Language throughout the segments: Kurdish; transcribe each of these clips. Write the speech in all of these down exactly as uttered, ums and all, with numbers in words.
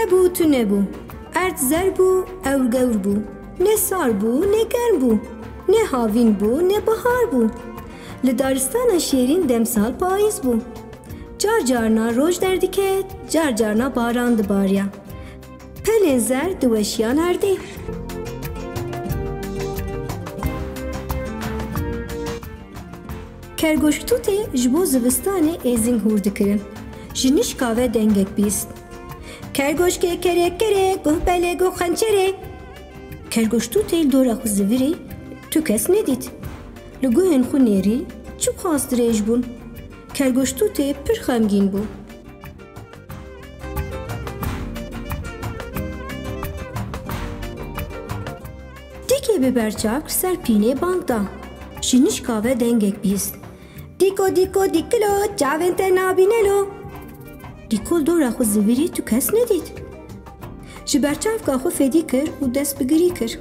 Nebû tu nebû. Erd zer bû, ewrgewr bû. Ne sar bû, ne germ bû. Ne havîn bû, ne bahar bû. Li daristana şêrîn demsal payîz bû. Car carna roj derdiket, car carna baran dibariya. Pelên zer diweşiyan erdê. Kergoştûtê ji bo zivistanê êzing hûr dikirin. Ji nişka ve dengek bîst. Kergoşkê kerê kerê, guh belê guh xençerê. Kergoştûtê li dora xwe zivirî, tu kes nedît. Li guhên xwe nêrî, çi xas dirêj bûn. Kergoştûtê pir xemgîn bû. Dîkê bi berçavk li ser pînê bang da. Ji nişka ve dengek bîst. Dîko, dîko, dîkilo, çavên te nabîne lo. Dîko li dora xwe zivirî, tu kes nedît. Ji berçavka xwe fedî kir û dest bi girî kir.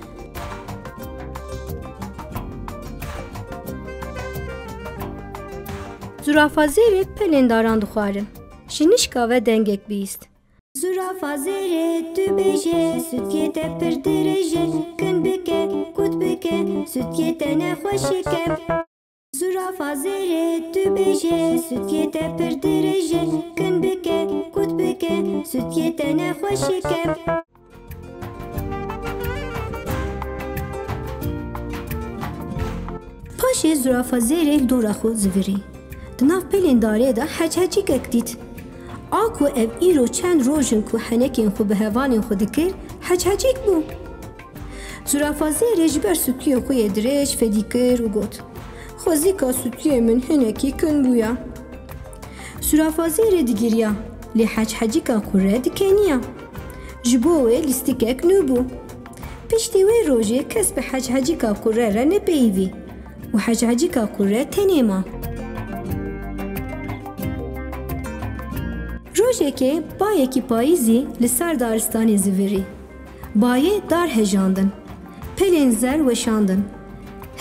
Zurafa zêrê pelên daran dixwarin. Ji nişka ve dengek bîst. Zurafa zêrê tu bêje, sûtiyê te pir dirêj e, kin bike, kut bike, sûtiyê te nexweşik e. Zurafa zêrê tu bêje, sûtiyê te pir dirêj e, kin bike, kut bike, sûtiyê te nexweşik e. Paşê zurafa zêrê li dora xwe zivirî. Di nav pelên darê de hechecîkek dît. A ku ev îro çend roj in ku henekên xwe bi hevalên xwe dikir, hechecîk bû. Zurafa zêrê ji ber sûtiyê xwe yê dirêj fedî kir û got, Xwezîka sûtiyê min hinekî kin bûya. Zurafa zêrê digiriya, lê hechecîka qure dikeniya. Ji bo wê lîstikek nû bû. Piştî wê rojê kes bi hechecîka qure re nepeyivî û hechecîka qure tenê ma. Rojekê bayekî payîzî li ser daristanê zivirî. Bayê dar hejandin. Pelên zer weşandin.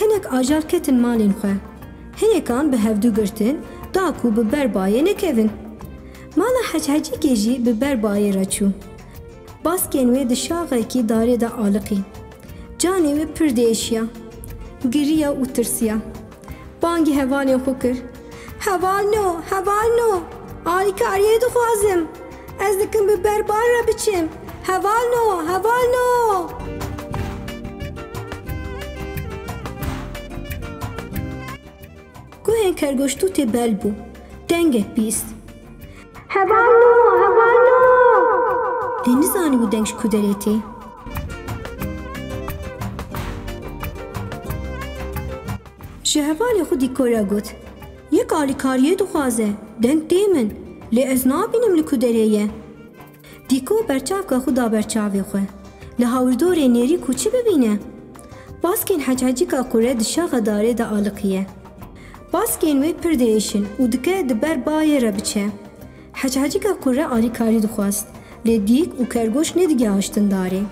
Hinek ajal ketin malên xwe. Hinekan bi hevdû girtin, da ku bi ber bayê nekevin. Mala hechecîkê jî bi ber bayê re çû. Baskên wê di şaxekî darê de aliqî. Canê wê pir diêşiya. Giriya û tirsiya. Bangî hevalên xwe kir. Hevalno, hevalno, alîkariyê dixwazim. Ez dikim bi ber bar re biçim. Hevalno, hevalno. Guhên kergoştûtê bel bû. Dengek bîst. Hevalno, hevalno. Lê nizanîbû deng ji ku derê tê. Ji hevalê xwe Dîko re got, Yek alîkariyê dixwaze, deng tê min, lê ez nabînim li ku derê ye. Dîko berçavka xwe da ber çavê xwe. Li hawirdorê nêrî ku çi bibîne? Baskên hececîka qure di şaxa darê de aliqiye. Baskên wê pir diêşin û dike di ber bayê re biçe. Hececîka qure alîkarî dixwast, lê dîk û kergoş nedigihaştin darê.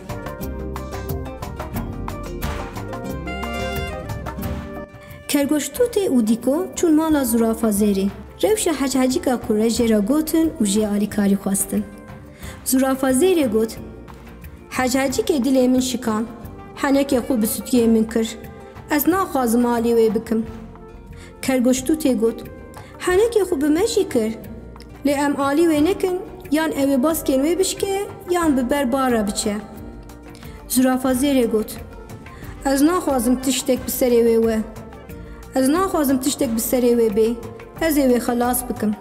Kergoş Tûtê û Dîko çûn mala Zurafa Zêrê. Rewşa hececîka qure jê re gotin û jê alîkarî xwestin. Zurafa Zêrê got, Hececîkê dilê min şikan, henekê xwe bi sûtiyê min kir. Ez naxwazim alî wê bikim. Kergoş Tûtê got, Henekê xwe bi me jî kir. Lê em alî wê nekin, yan ew ê baskên wê bişke, yan bi ber bar re biçe. Zurafa Zêrê got, Ez naxwazim tiştek bi serê wê we. Ez naxwazim tiştek bi serê wê bê. Ez ê wê xelas bikim.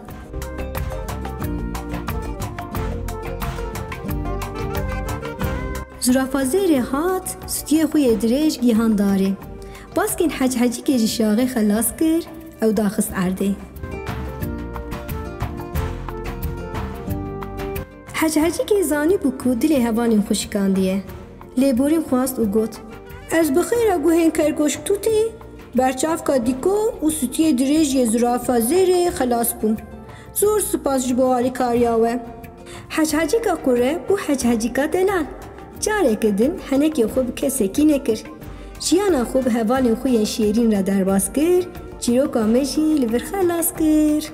Zurafa Zêrê hat, sûtiyê xwe yê dirêj gihan darê. Baskên hececîkê ji şaxê xelas kir, ew daxist erdê. Hececîkê zanîbû ku dilê hevalên xwe şikandiye. Lêborîn xwest û got, Ez bi xêra guhên kergoşk Tûtê, berçavka Dîko û sûtiyê dirêj yê Zurafa Zêrê xelas bûm. Zor spas ji bo alîkariya we. Hececîka qure bû hececîka delal. Careke din henekê xwe bi kesekî nekir. Jiyana xwe bi hevalên xwe yên şêrîn re derbas kir, çîroka me jî li vir xelas kir.